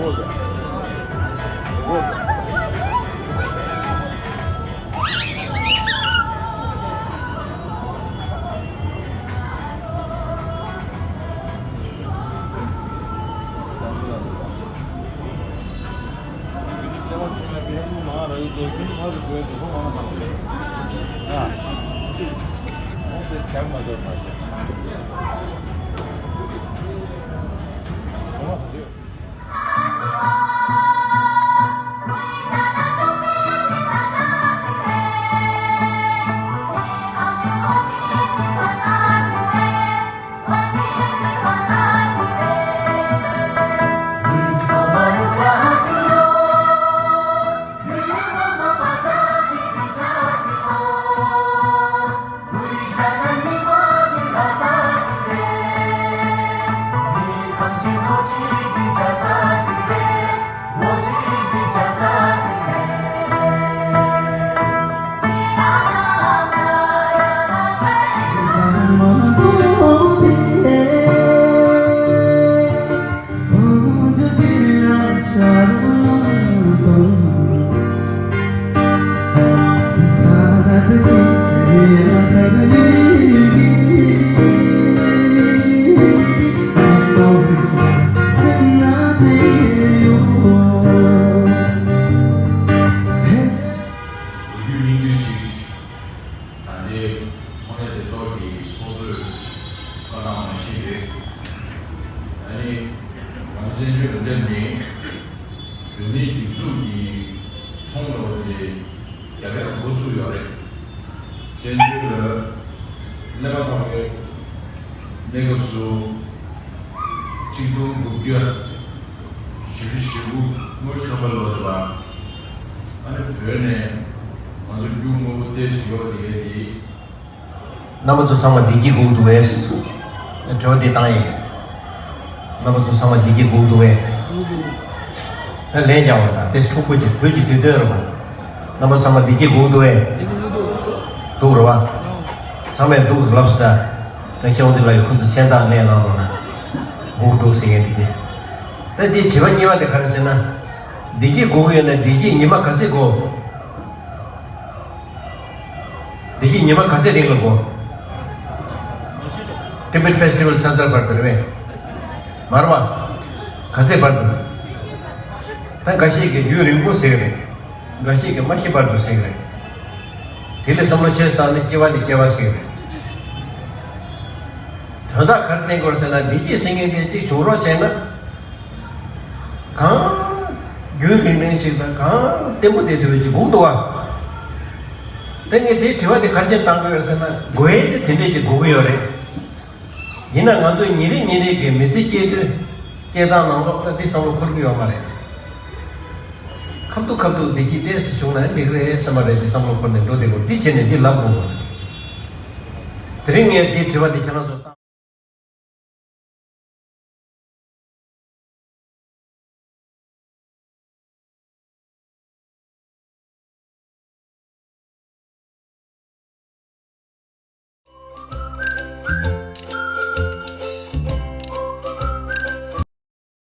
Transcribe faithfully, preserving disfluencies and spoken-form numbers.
ལོ་རྒྱུས་སྙིང་བསྡུས་ཤིག་ད་ལྟའི་ཚོང་ལས་སྡེ་ཚོགས་ཀྱི་ཚོགས་གཙོས་བཀའ་གནང་བ་ནང་བཞིན་རེད། ཨ་ནི་ང་ཚོ་བཙན་བྱོལ་ལུང་འདྲེན་ནི་བོད་མིའི་སྒྲིག་འཛུགས་ཀྱི་ཚོང་ལས་དེ་རྒྱ་སྐད་འགོ་བཙུགས་ཡོད་རེད། བཙན་བྱོལ་ལ་གནས་པ་ཐོག་གི་གནས་སྐབས་སུ་ཆིག་སྟོང་དགུ་བརྒྱ་བཞི་བཅུ་ཞེ་དགུ་སྔོན་བྱོན་པ་ལོ་ཟེར་བ། ཨ་ནི་བོད་ནས་ང་ཚོ་རྒྱུ་དངོས་པོ་ཏོག་ཙམ་ཡོད་པ་དེ་གའི་དེ། རྣམ་པ་ཚོ་ཚང་མ་བདེ་སྐྱིད་དགོས་འདུག་པས། དྲི་བ་འདི་བཏང་ཡིན། རྣམ་པ་ཚོ་ཚང་མ་བདེ་སྐྱིད་དགོས་འདུག་པས། ད་ལན་རྒྱག་པ་དང་དེ་འཁྲུག་པོ་ཅིག་བོད་ཀྱི་དུས་སྟོན་རེད་པ། རྣམ་པ་ཚང་མ་བདེ་སྐྱིད་དགོས་འདུག་པས། འདུག་རེད་པ། ཚང་མས་འདུག་ལབ་སོང་ད། ད་ཤེས་ཡོན་འཛིན་ལགས་ཀྱིས་ཁོང་ཚོ་མཚན་རྟགས་གནས་གནང་སོང་ན། དགོས་འདུག་ཟེར་མཁན་དེ་དེ། ད་དེ་དྲི་བ་གཉིས་པ་དེ་ག་རེ་ཟེར་ན། བདེ་སྐྱིད་དགོས་ཀྱི་ཡོད་ན་བདེ་སྐྱིད་ཉི་མ་ག་ཚོད་དགོས། བདེ་སྐྱིད་ཉི་མ་ག་ཚོད་རིང་ལ་དགོས། Tibet Festival ཚར་ཚར་བར་དུ་རེད་པས། མ་རེད་པ། ག་ཚོད་བར་དུ། ད་འགའ་ཤས་ཀྱིས་རྒྱུན་རིང་པོ་ཟེར་གྱི་རེད། འགའ་ཤས་ཀྱིས་མ་ཤི་བར་དུ་ཟེར་གྱི་རེད། དེ་ལ་བསམ་བློ་ཆེ་བཏང་ནས་སྐྱེ་བ་ནས་སྐྱེ་བ་ཟེར་གྱི་རེད། དོན་དག་ག་རེ་བསྟན་དགོས་ཟེར་ན་བདེ་སྐྱིད་ཟེར་མཁན་དེ་གཅིག་བྱུང་རོགས་བྱས་ན། གང་རྒྱུན་རིང་རིང་ཞིག་དང་གང་བརྟན་པོ་དེ་དྲི་བ་ཅིག་དགོས་འདུག་བ། དེ་ངས་དེའི་དྲི་བ་དེ་ག་རེ་བྱས་བཏང་དགོས་ཡོད་ཟེར་ན་དགོས་ཡས་དེ་དེ་འདྲས་ཅིག་དགོས་ཀྱི་ཡོད་རེད། ཡིན་ན་ང་ཚོས་ཉིན་རེ་ཉིན་རེ་གི་མི་ཚེ་སྐྱེལ་དུས་སྐྱེལ་སྟངས་ནང་ལོགས་ལ་དེ་བསམ་བློ་འཁོར་གྱི་ཡོད་མ་རེད། ཁ་ཐུག་ཁ་ཐུག་བདེ་སྐྱིད་ཏོག་ཙམ་བྱུང་ན་འགྲིག་རེད་བསམ་པ་རེད་དེ་བསམ་བློ་འཁོར་ནས་འགྲོ་བསྡད་དགོས་འདི་བྱས་ནས་འདི་ལབ་དགོས་དགོས་རེད། དེ་རིང་ངས་དེའི་དྲི་བ་འདི་ཁྱེད་རང་ཚོར་བཏང་།